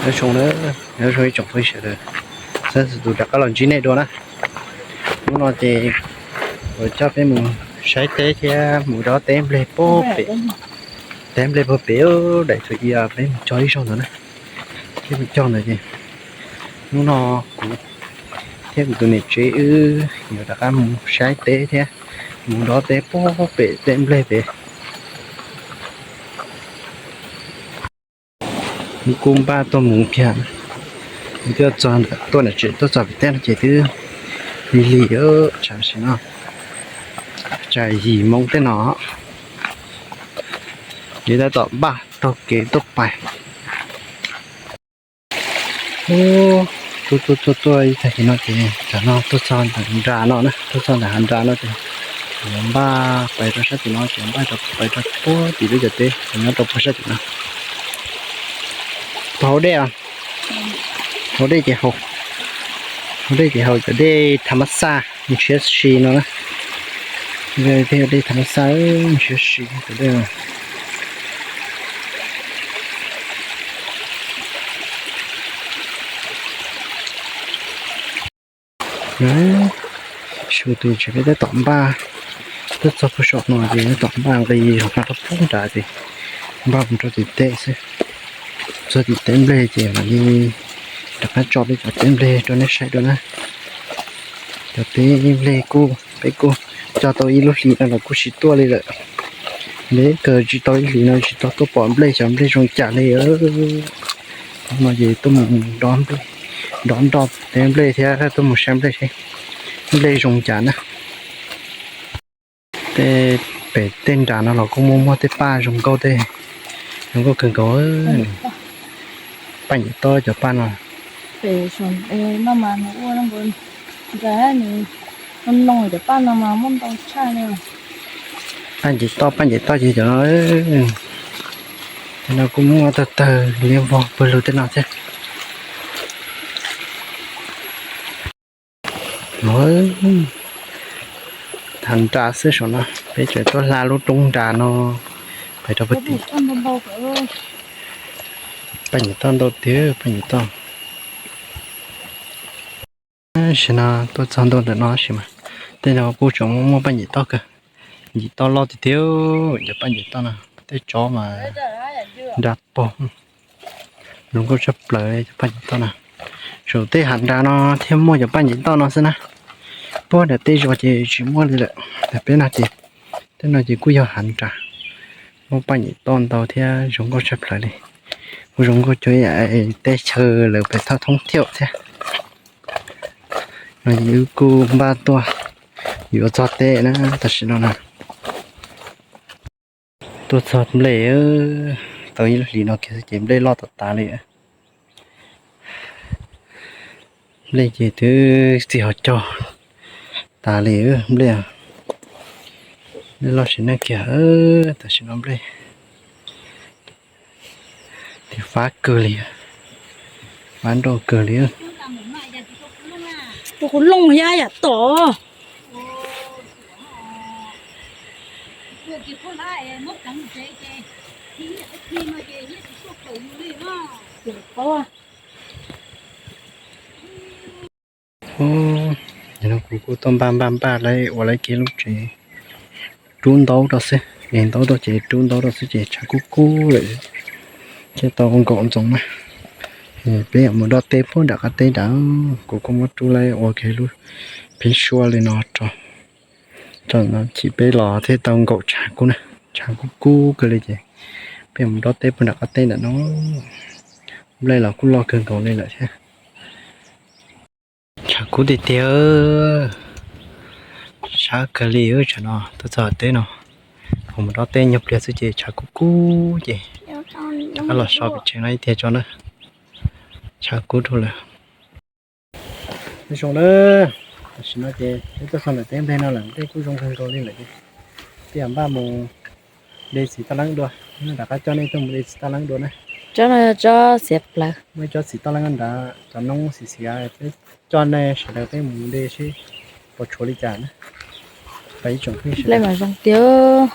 Nyob zoo na, nyob zoo ib tsoom phooj ywg sawv daws, xab xwm tus rov qab los ntsib nej dua na. Hnub no ces kuv coj peb mus saib teb thiab mus dob teb nplej puag pem, teb nplej puag pem daim thaum ub peb mus cog ib zaug ntawd na. Peb mus cog ntawd ces hnub no kuv thiab kuv tus niam tsev wb yuav rov qab mus saib teb thiab mus dob teb puag pem teb nplej pem. Kuv kuj npaj tuaj mus kiag, tuaj txog, tuaj nram tsev tuaj txog pem teb no ces twb lig lig, tsam sim no tsam yim moo tej no, ces tab tom npaj taug kev tuaj pais. Tuaj tuaj tuaj ib tag kis no ces tam no tuaj txog ntawm nram no na, tuaj txog ntawm hav nram no ces npaj pais rau sab tim no ces npaj rau pais rau puag tim lub cov teb uas nyob rau puag sab tim no. Puag hauv dej, hauv dej ces haus, hauv dej ces haus cov dej tham mas xaj ntshiab si no na. Tej dej tham mas xaj ntshiab si cov dej. Su tus tsev peb tab tom npaj, twb txog puag saum no ces tab tom npaj nqis zog rau puag nrad ces npaj mus rau tim teb xwb. Txog tim teb nplej ces mam li rov qab tso peb cov teb nplej rau nej saib dua na. Cov teb nplej kuj, peb kuj cog tau ib lub hlis no los kuj tsis tuaj li lawm. Ntev kawg tsis tau ib hlis no tsis tau tuaj pom nplej, xyov nplej zoo cas li. No ces tuaj mus dob nplej, dob nroj teb nplej thiab tuaj mus saib nplej seb nplej zoo cas na. Tej pem tej nram no los kuj muaj muaj tej paj zoo nkauj tej, zoo nkauj kawg nkaus. Paj ncev tob cov paj no. Paj ncev tob, paj ncev tob ces cov no, cov no kuj muaj tawg tawg liab vog pawg lug tej no thiab. Hav nram xwb saum no, peb tseem tuaj hla lub roob nram no pais rau puag tim. Paj ncev tob ntau tiag, paj ncev tob. Sim no tuaj txog ntua ntawm no tab sis mas tej no kuj tseem muaj paj ncev tob kawg. Ncev tob loj tiag tiag, cov paj ncev tob no, tej tsob mas nra pog. Zoo nkauj tshaj plaws cov paj ncev tob no. Saum tej hav nram no thiaj muaj cov paj ncev tob no xwb na. Puag nram tej zos ces tsis muaj li lawm. Peb no ces, tej no ces kuj yog hav nram, muaj paj ncev tob ntau thiab zoo nkauj tshaj plaws li. Kuj zoo nkauj cuag tej chaw lawv pem thaj thoob thiab thiab. No ces wb kuj npaj tuaj yuav txog teb na tam sim no na. Tuaj txog nplej, tau ib lub hlis no kiag xwb ces nplej loj tas tas li. Nplej ces twb txij hauv caug tas li nplej. Nplej loj sim neej kiag, tam sim no nplej tias fab kawg li, fab nroj kawg li. Tus kuv looj yab yam tom. Kuv kuj tuaj npaj npaj npaj lawv ua lawv kev lub tsev, rub ntaub rau xwb, ev ntaub rau ces rub ntaub rau xwb ces tshav kub kub lawm, thiaj tau nkaum ntxoov na. Peb yuav mus dob teb puag nram qab teb nrad, kuv kuj muab rub lawv ua kev lub pheeb suab li no rau, rau no ces peb los thiaj tau nkaum tshav kub na, tshav kub kub kawg li ces peb yuav mus dob teb puag nram qab teb ntawm no. Nplej los kuj loj kawg nkaus li lawm thiab. Tshav kub tiag tiag, sab kawg li tsam no tuaj txog teb no, kuv mus dob teb nyuag pliag xwb ces tshav kub kub ces rov qab los so pem tsev no ib tiag tso na, tshav kub dhau lawm. Nyob zoo na, tam sim no ces peb tuaj txog ntawm teb nplej no lawm, nplej kuj zoo kawg nkaus li lawm ces peb yuav npaj mus de txiv toj leeb dua, rov qab coj nej tuaj mus de txiv toj leeb dua na. Tsob no tsob xiav plawv. Muaj tsob txiv toj leeb nrad, cov noob xiav xiav, peb coj nej sawv daws peb mus de seb puas tshuav li cas na. Peb ib tsoom phooj ywg sawv daws. Nplej mas zoo tiag.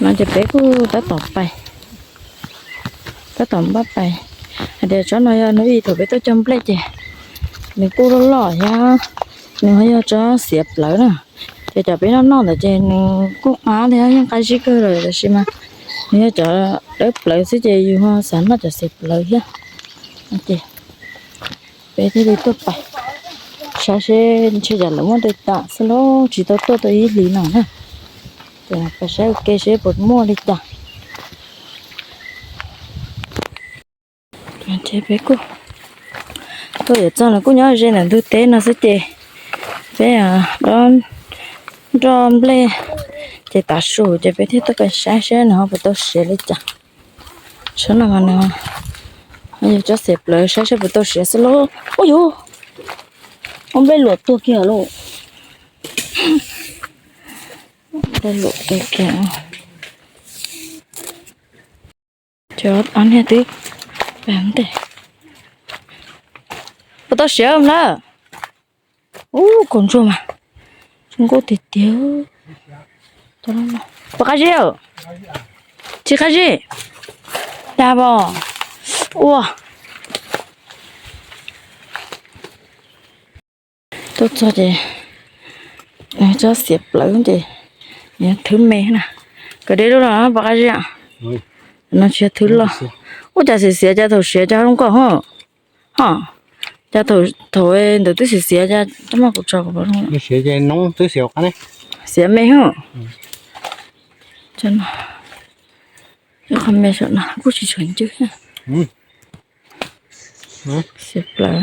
No ces peb kuj tab tom pais, Tab tom npaj pais. Hais tias tsob no yog hnub ib thaum peb tuaj cog nplej ces nws kuj loj loj thiab, nws ho yog tsob xiav plawv na. Ces cov peb noj noj ntawd ces nws kuj qab thiab yeej qab zib kawg lawm, tab sis mas nws yog cov dawb plawv xwb ces yus ho xav noj cov xiav plawv thiab. Ces peb thiaj li tuaj pais saib seb ntshe cas lawv muaj ntau tas xwb los tsis tau tuaj tau ib hlis no na. Ces pais saib ua ke seb puas muaj li cas. Ces peb kuj tuaj yuav txog, nws kuj nyob ze ntawm ntug teb no xwb ces peb dob nroj nplej ces tav su ces peb thiaj tuaj pais saib seb nws ho puas tau siav li cas. Tsob no mas nws yog tsob xiav plawv, saib seb puas tau siav xwb lauj. Ub yuv, ua nplej luam tuag kiag lauj. Nplej luam tuag kiag. Cov ob niag twb pem ntej. Puas tau siav na? Ub, kaus ntsuag mas zoo nkauj tiag tiag. Puas qab zib? Tsis qab zib. Dag pom. Ua, tuaj txog ces tsob xiav plawv ces thwb me na. Kawm deb lub no puas qab zib? No tsis yog thwb loj. Ua cas xiav xiav cas thaum siav cas zoo nkauj ho. Ho, cas thaum ntawd twb xiav xiav cas tsob maj kuv tso kuv pom zoo. Xiav me ho. Qhov me saum no kuj tsis tshua ncw. Xiav plawv.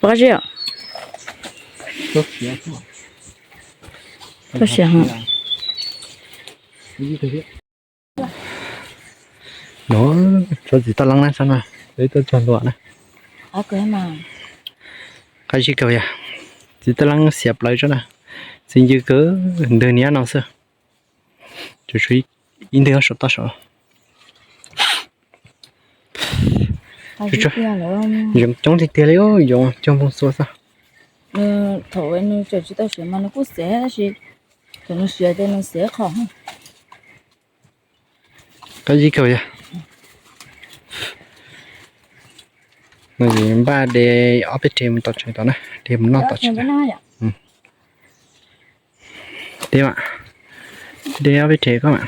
Puas qab zib? Tuaj siav. No, tsob txiv taj leeb na, tsob no, peb tuaj txog ntua na. Qab zib kawg yog txiv taj leeb xiav plawv tsob na, txiv ncw kawg, ntws niab no xwb. Tsuas tshuav ib ntwg saum toj saud. Yoov coob tiag tiag li, yoov cog npoo xua xwb. Thaum nws tseem tsis tau siav mas nws kuj xiav tab sis thaum nws siav ces nws xiav qhov. Qab zib kawg yog. No ces npaj de ob peb rhe mus tom tsev tod na, de mus noj tom tsev. De mas, de ob peb rhe koj mam,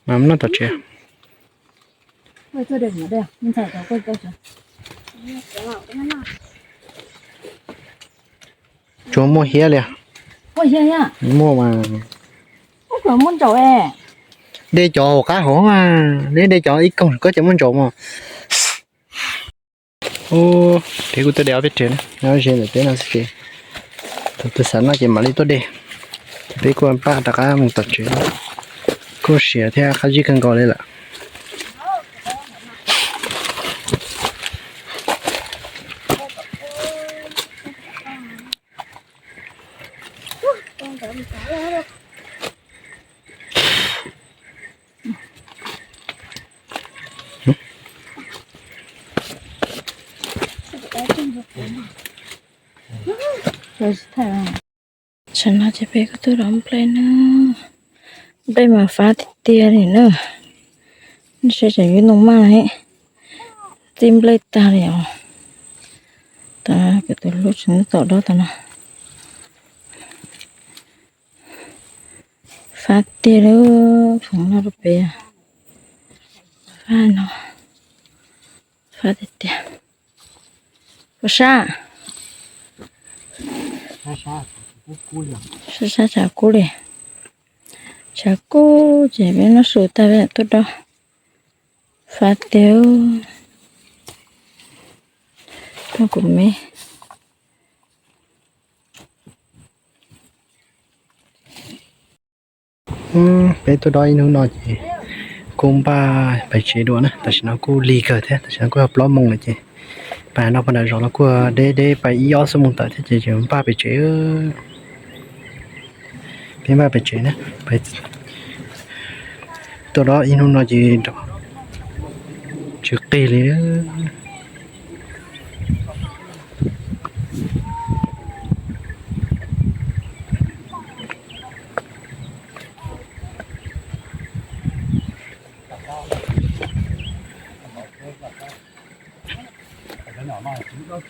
mam mus noj tom tsev. Tsuas muaj hiab li. Muaj mas. De cov hauv qab hauv mas, neb de cov ib koog koj ces muaj ntsaum mas. Ub, peb kuj tuaj de ob peb rhe na, nyob ze ntawm teb no xwb ces thaum twg xav noj ces mam li tuaj de. Peb kuj npaj rov qab mus tom tsev, kuj siav thiab qab zib kawg nkaus li lawm. Tsam no ces peb kuj tuaj dob nplej na, nplej mas fab tiag tiag li na. Ntshe tseem yug ntoo maj li, txij nplej tag li os. Tam kuv tus hlub tseem tom dob tam no. Fab tiag li, khoom noj rau pem, fab no, fab tiag tiag. Puas sab? Sab sab tshav kub li. Tshav kub ces peb noj su tag peb tuaj dob. Fab tiag, noj kuv me. Peb tuaj dob ib hnub no ces kuj npaj pais tsev dua na, tam sim no kuj lig kawg thiab, tam sim no kuj yog plaub moos lawm ces pais no pais nram zos los kuj deb deb pais ib ob xuab moos tawm thiab ces npaj pais tsev. Peb npaj pais tsev na, tuaj dob ib hnub no ces tsw qig li. Pem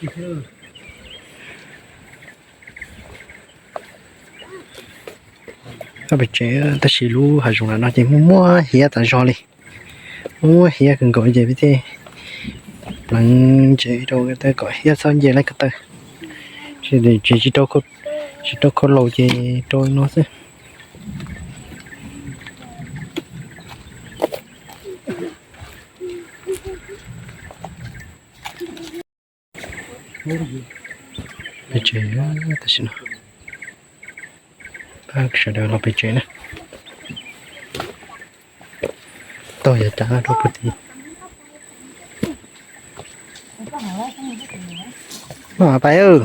tsev, tab sis lub hav zoov no ces muaj muaj hiav tas zog li. Muaj hiav kawg nkaus ces peb thiaj pleev tsev rau kom hiav txhob nce lawv ko taw. Tsev tsis rau khau laus ces rau no xwb. Pem tsev tam sim no, pab sawv daws los pem tsev na. Tau yav cav rau puag tid. Pais.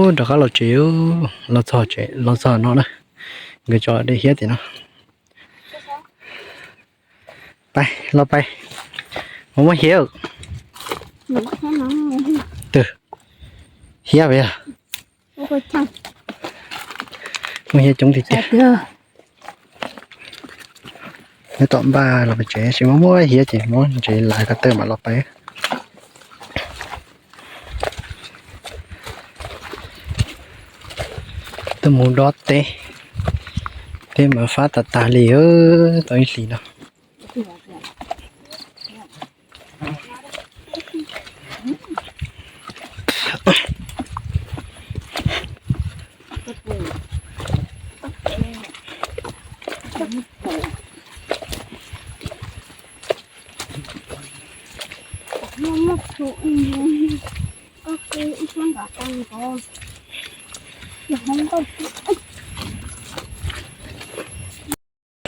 Rov qab los tsev, los txog tsev, los txog no na, nkawd tso de hiav tim no. Pais, los pais, mus muab hiav. Twg, hiav pes yog? Muaj hiav coob tiag tiag. Nyob tom npaj los pem tsev, tsis muaj muaj hiav ces muab ntsev lais ko taw mam los pais. Tuaj mus dob teb, teb mas fab tas tas li, tau ib hlis no.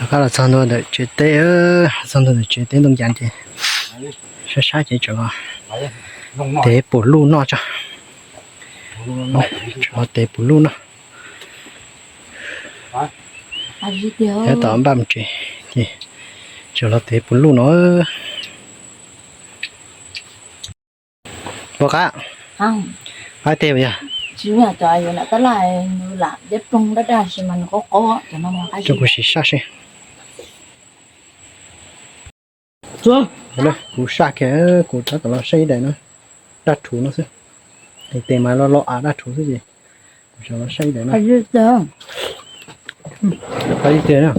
Rov qab los txog ntua ntawm tsev teb, txog ntua ntawm tsev teb ntoo cas ces sab sab ces tseem los tev pum luj noj tso. Tseem los tev pum luj noj. Nyob tom npaj mus tsev ces tseem los tev pum luj no. Pom qab, qab teg puas yog? Cov lam deb ploog daj daj sis mas nws qab qab, cov no mas qab zib. Kuv sim saj seb. Kuv saj kiag, kuv rov tom los saib ib daim no, daj rhuv no xwb. Tes mas lo lo av daj rhuv xwb ces kuv rov los saib ib daim no. Qab zib tiag na.